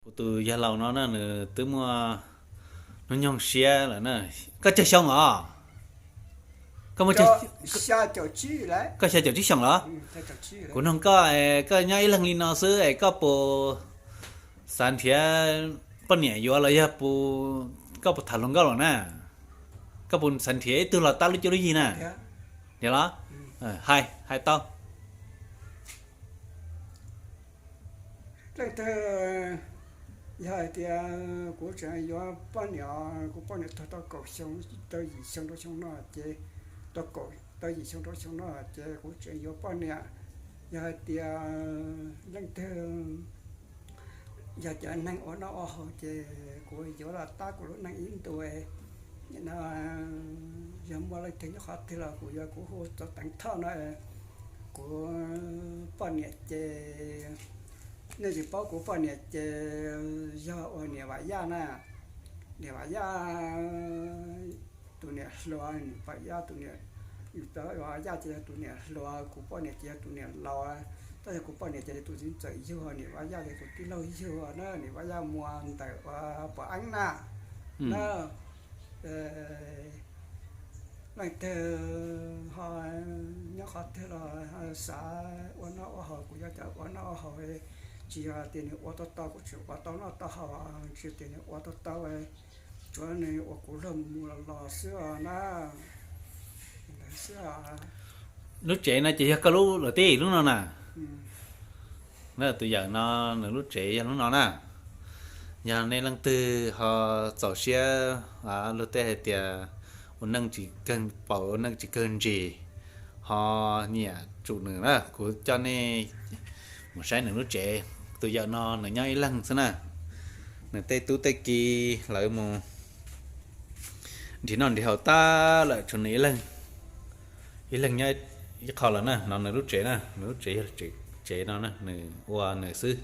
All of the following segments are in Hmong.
Kuv tus yawg laus no na nws twb muaj hnub nyoog siab lawm na. Koj cog xyoo los? Koj muaj, koj xya caum tsib xyoos los? Kuv noog koj, koj nyob ib leeg li no xwb es koj puas xav nrhiav poj niam yuav los yog koj puas tham hluas nkauj los na? Koj puas xav nrhiav ib tug los tab lub cuab lub yig na? Nrhiav los? Hais, hais tau. Leej twg, yog hais tias kuv tseem yuav poj niam, kuv poj niam tuag tau kaum xyoo, tau yim xyoo rau xyoo no ces, tau kaum, tau yim xyoo rau xyoo no ces kuv tseem yuav poj niam. Yog hais tias leej twg, yog cov neeg ua noj ua haus ces kuv yuav los tab kuv lub neej ib ntus. Nim no yog muaj leej twg nyob qhov twg los kuv yuav, kuv hu Txoov Teev Thoj no. Kuv poj niam ces, nej tsis paub, kuv poj niam ces yog uas niam Vam Yaj na, niam Vam Yaj tus niam hluas, niam Vam Yaj tus niam, Vam Yaj ces yog tus niam hluas, kuv poj niam ces yog tus niam laus. Tab yog kuv poj niam ces yog tus txiv ntxawm yug, niam Vam Yaj ces tus tij laug yug na, niam Vam Yaj muas ntawm uas Pov Eeb na. Na, leej twg ho nyob qhov twg los xav ua noj ua haus, kuv yuav cov ua noj ua haus. Tsis yog tias nws ua tau tau kuv tseem ua tau noj tau haus, tsis yog tias nws ua tau tau, tsuav nws ua kuv luag mus mus los los xwb os na. Ntawd xwb os. Lub tsev no ces yog koj lub lawm tib lub no na. Tus yawm no nws lub tsev yog lub no na. Yog nej leej twg ho txaus siab, luag tej hais tias ua neej tsis kawg paus, ua neej tsis kawg ntsis, ho nyiam tsum nws na, kuv coj nej mus saib nws lub tsev. Tus yawm no nws nyob ib leeg xwb na. Nws tej tub tej ki lawv mus nrhiav noj nrhiav haus tag lawm, tshuav nws ib leeg, ib leeg nyob ib qho lawm na. No nws lub tsev na, nws lub tsev yog tsev no na, nws ua nws xwb.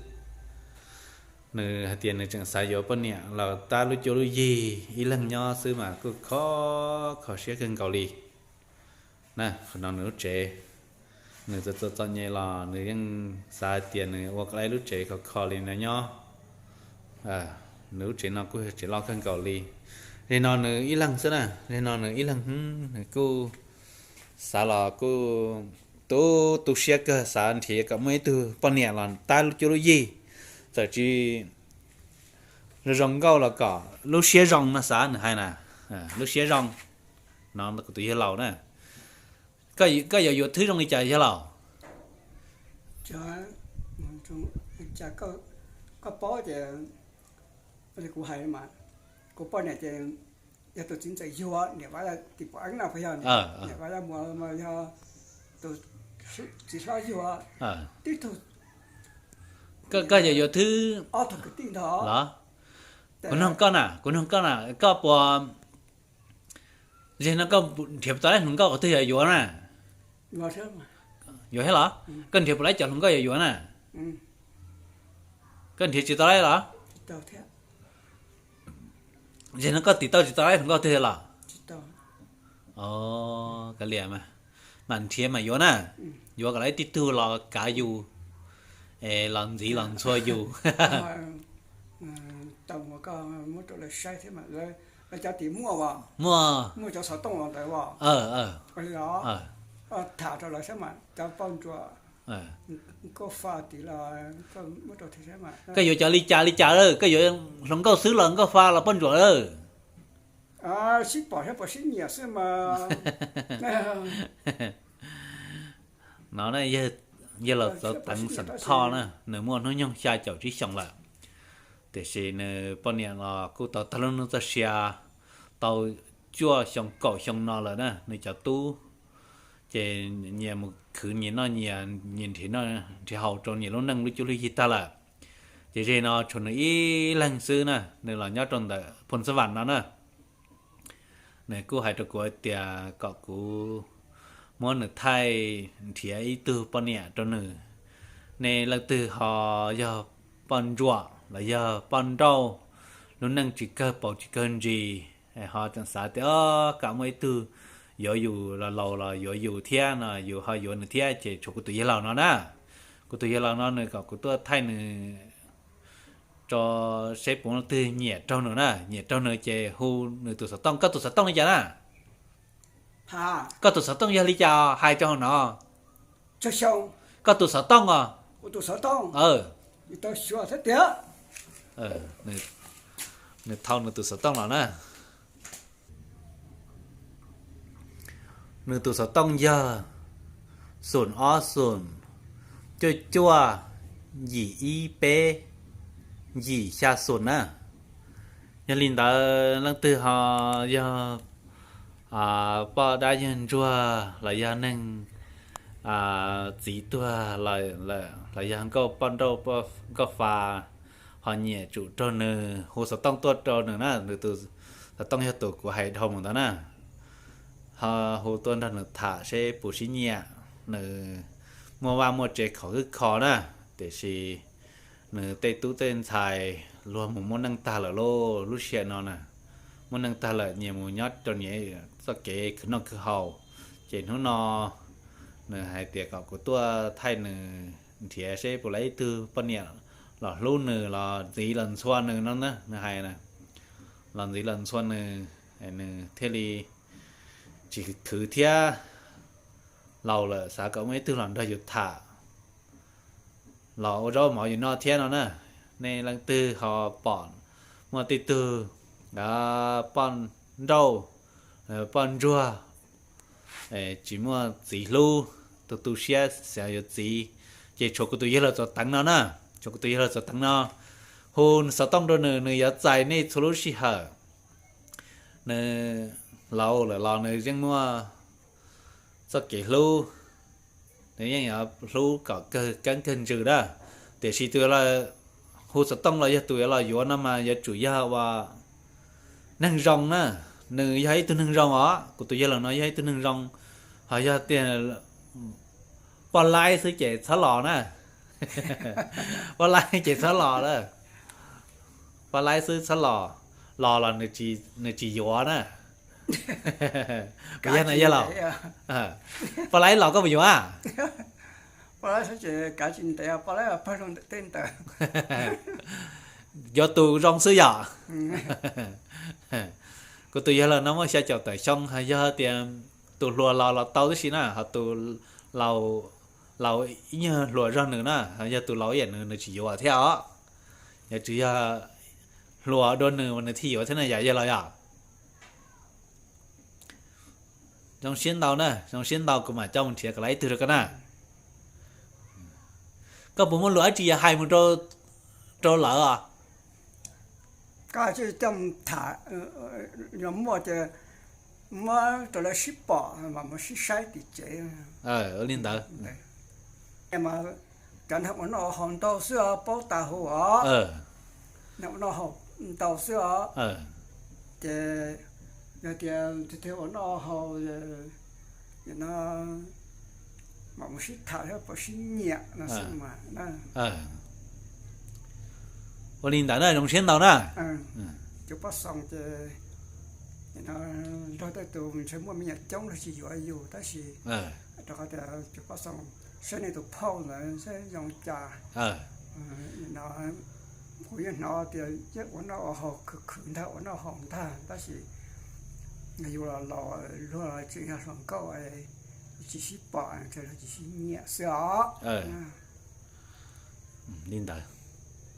Nws hais tias nws tseem xav yuav poj niam los tab lub cuab lub yig, ib leeg nyob xwb mas kuj kho kho siab kawg nkaus li na. Qhov no nws lub tsev, nws txom txom nyem los nws yeej xav hais tias nws ua kom lub tsev khov kho li no nyob. Nws lub tsev no kuj yog tsev loj kawg nkaus li. Li no nws ib leeg xwb na, li no nws ib leeg, nws kuj xav los kuj tu tu siab kawg, xav nrhiav kom muaj ib tug poj niam los tab lub cuab lub yig, txawm tsis zoo zoo nkauj los kom lub siab zoo no xav, nws hais na, lub siab zoo. No kuv tus yawg laus na. Koj yuav yuav thwb zoo li cas yawg laus? Koj paub ces, kuv hais mas, kuv poj niam ces yog tus txiv ntxawm yug, niam Vam Yaj, tim Pov Eeb no puas yog, niam Vam Yaj muas mas yog tus txiv hlob yug, tib tug. Koj yuav yuav thwb ob tug kwv tij ntag los? Kuv noog koj na, kuv noog koj na, koj puas, yog no koj nrhiav puas tau laib hluas nkauj qhov twg yog yuav na? Yuav thiab los? Koj nrhiav puas laib cov hluas nkauj yog yuav na? Koj nrhiav tsis tau laib los? Yog no koj tis tau tsis tau laib hluas nkauj twg los? Kav liam mas, mam nrhiav mas yuav na, yuav kom laib tib tug los kav yus, es los ntxiv los ntxhua yus. Muaj, muaj cov xov tooj los ntawd os. Tham rau lawv saib mas cov poj ntsuam nkauj fa tim los, koj yuav cov li cas li cas lawm, koj yuav hluas nkauj xwb los nkauj fa los poj ntsuam lawm? Sib pom thiab pom sib nyiam xwb mas. No yog los Txoov Teev Xeem Thoj na, nws muaj hnub nyoog xya caum tsib xyoos lawm, tiam sis nws poj niam los kuj tau tag lub neej txoj sia tau cuaj xyoo kaum xyoo no lawm na. Nws cov tub ces nyias mus khwv nyias noj nyias, nyias nrhiav noj nrhiav haus rau nyias lub neej lub cuab lub yig tag lawm. Ces ze no tshuav nws ib leeg xwb na, nws los nyob rau ntawm Phoos Xab Vam no na. Nws kuj hais rau kuv hais tias kom kuv muab nws thaij nrhiav ib tug poj niam rau nws. Nej leej twg ho yog poj ntsuam los yog poj nrauj, lub neej tsis kawg paus tsis kawg ntsis, ho tseem xav tias kom muaj ib tug yuav yus los laus los yuav yus thiab no, yus ho yuav nws thiab ces tshuav kuv tus yawg laus no na. Kuv tus yawg laus no nws kom kuv tuaj thaij nws tso seb puas muaj leej twg nyiam raug nws na, nyiam raug nws ces hu nws tus xov tooj. Koj tus xov tooj li cas na? Koj tus xov tooj yog li cas hais rau hauv no. Koj tus xov tooj os. Nws thau nws tus xov tooj los na. Nws tus xov tooj yog xoom ob xoom cuaj cuaj yim ib peb yim xya xoom na. Yog li ntawd leej twg ho yog poj dab yawg ntsuag los yog neeg txiv tuag los yog nkauj poj nrauj nkauj fa ho nyiam tsum raug nws, hu xov tooj tuaj rau nws na. Nws tus xov tooj yog tus kuv hais dhau mus ntawd na. Ho hu tuaj nrog nws tham seb puas sib nyiam. Nws muaj vaj muaj tsev khov kwb kho na, tiam sis nws tej tub tej ntxhais luag mus muaj neej tag lawm lauj, lub sij hawm no na, muaj neej tag lawm nyias mus nyob rau nyias txoj kev khwv noj khwv haus. Ces hnub no nws hais tias kom kuv tuaj thaij nws nrhiav seb puas laib ib tug poj niam los hlub nws los ntxiv los ntxhua nws no na, nws hais na, los ntxiv los ntxhua nws, nws thiaj li tsis khwv thiab, laus lawm xav kom muaj ib tug los nrog yus tham los ua zaub mov yus noj thiab no na. Nej leej twg ho pom muaj tej tug poj nrauj, poj ntsuag tsis muaj txiv hlub, tu tu siab xav yuav txiv, ces tshuav kuv tus yawg laus Txaus Teev no na, tshuav kuv tus yawg laus Txaus Teev no, hu xov tooj rau nws, nws yuav txais nej txhua lub sij hawm. Nws laus lawm los nws yeej muaj txoj kev hlub, nws yeej yuav hlub kom kawg keeb kawg ntsws na. Tiam sis tus hu xov tooj los yog tus yuav los yuav no mas yuav tsum yog ua neeg zoo na. Nws yog ib tug neeg zoo os, kuv tus yawg laus no yog ib tug neeg zoo, ho yog tias poj laib xwb ces txhob los na. Poj laib ces txhob los lawm. Poj laib xwb txhob los, los los nws tsis yuav na. Kuv yog no yog laus. Poj laib los koj puas yuav? Yuav tus zoo xwb yom. Kuv tus yawg laus no muaj xya caum tawm xyoo, ho yog tias tus hluas los los tau tib si na, ho tus laus, laus ib nyuag hluas zog nws na, ho yog tus laus ib yam nws, nws tsis yuav thiab os. Yog tsis yog hluas dua nws mas nws thiaj yuav thiab na yom, yawg laus yom. Zoo siab ntau na, zoo siab ntau, kuv mam coj mus nrhiav kom laib ib tug rau koj na. Koj puas muaj lus dab tsi yuav hais mus rau lawv os? Koj coj tham, yog muaj ces muab rau lawv sib pom mas mus sib saib tim tsev. Ua li ntawd. Cov neeg ua noj ua haus ntau xwb os, paub tas hu os. Neeg ua noj haus ntau xwb os. Ces yog tias tus twg ua noj haus no mam mus sib tham thiab puas sib nyiam no xwb mas. Ua li ntawd na, zoo siab ntau na. Cov poj xoos ces nrog tej tus ntshe muaj me nyuam coob los tsis yuav yus tab sis rau qhov tias cov poj xoos saib nej tus phauj ntawd saib zoo cas. Kuv yeej hnov tias yeej ua noj ua haus khwv khwv ntag, ua noj haus ntag tab sis yus los laus luag tseem yog hluas nkauj, tsis sib pom ntshe luag tsis sib nyiam xwb os. Li ntawd.